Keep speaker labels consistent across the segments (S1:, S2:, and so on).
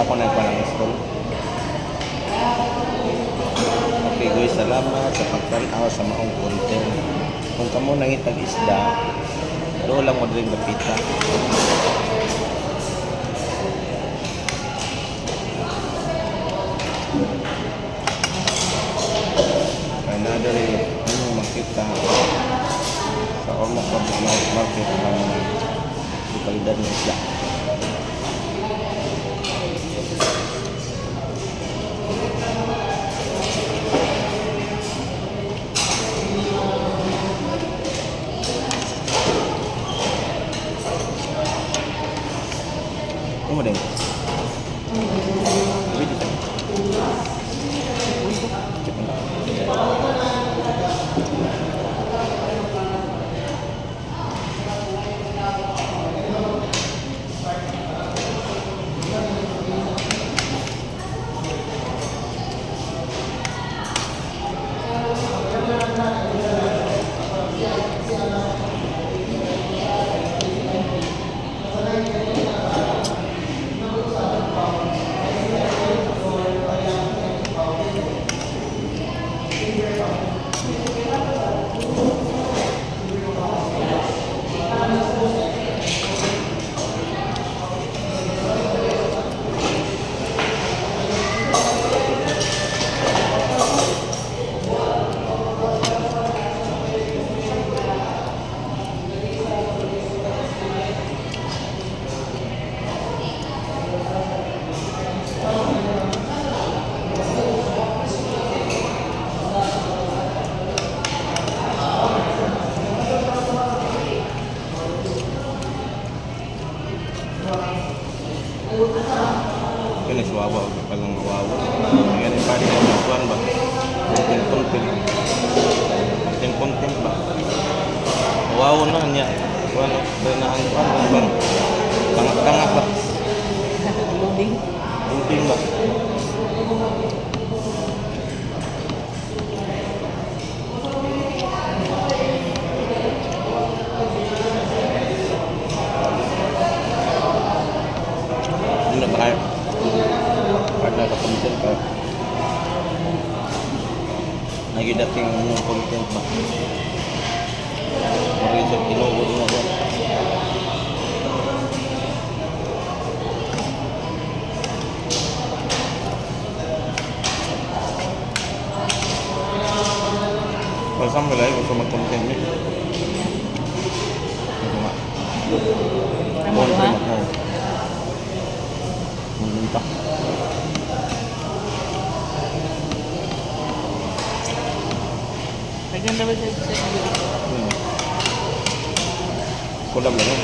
S1: Ako na pa ng stall. Okay guys, salamat sa pagtan-aw sa maong content. Kung kamo nangitag isda, doon lang mo din dapita. Kaya na diri ano makita sa Ormoc Public Market ang kalidad ng isda. Ano din? Video tayo. Check mo lang. Kini suwawa og palang wawa. Yan ang pari ng kuan ba? Content, content. Content, content ba? Wawa na niya. Kuan na ang kuan bang tangak-tangak ba?
S2: Loading.
S1: Loading ba? Hindi na ba kayo? Partner sa content ka. Nagidating yung content ba? Maraming sa tinuod nga ba? Pero sa mga gusto mag-content ni. Ito nga.
S2: Tama ba?
S1: Oo. Mamunta.
S2: Lagyan daw sa
S1: Kulam lang yun.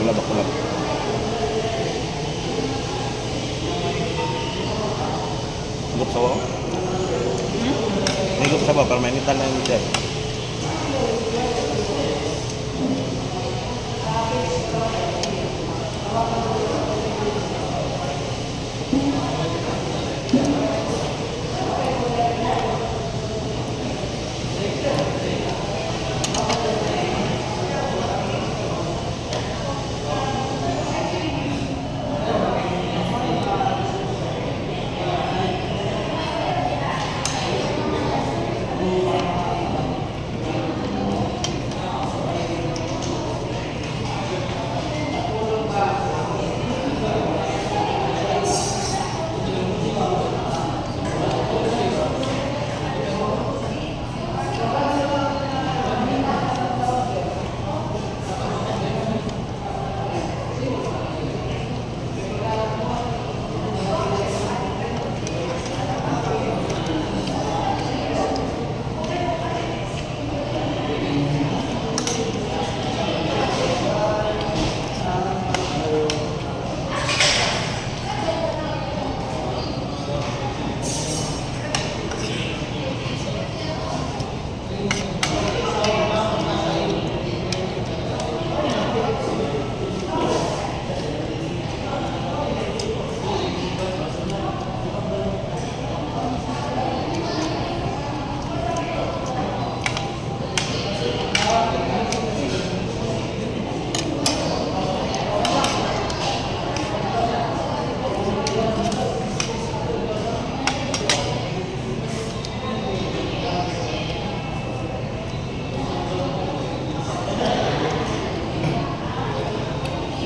S1: Kulab ba kulab? Higop sa wao? Higop sa ba para mainitan na yung chef.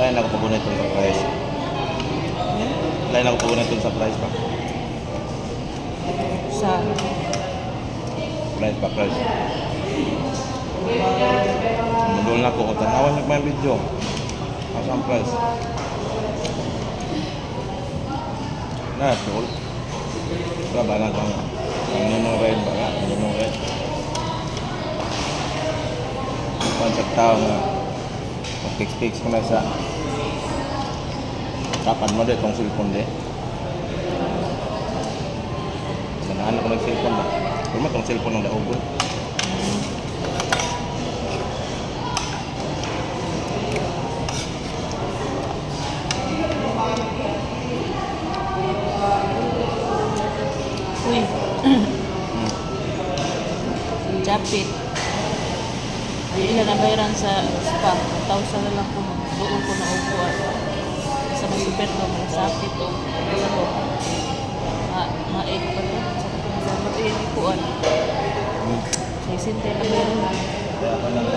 S1: Lain ako pagunitong sa price. Lain ako pagunitong sa price pa.
S2: Sa
S1: Price pa, price. Madul na ko. Kung tanawan niyo pa yung video. Asa ang price? Na, tol. Wala ba na kang ang ninong red ba ka? Ang ninong red. Pansag tao nga mag-text-text ko na sa kapan mo de tong cellphone de. Ganahan ako nag-cellphone ba? Pero mo tong cellphone ng daugon.
S2: Uy. Japit. Ang ila nabayaran sa spa. 1,000 na lang kung doon ko na upuan. Sa may super no, malasakit o sa ko. Ma maig pa to. Sa ko sa matiin ikuan. Sa isinte na bayaran.
S1: Kaya pa lang.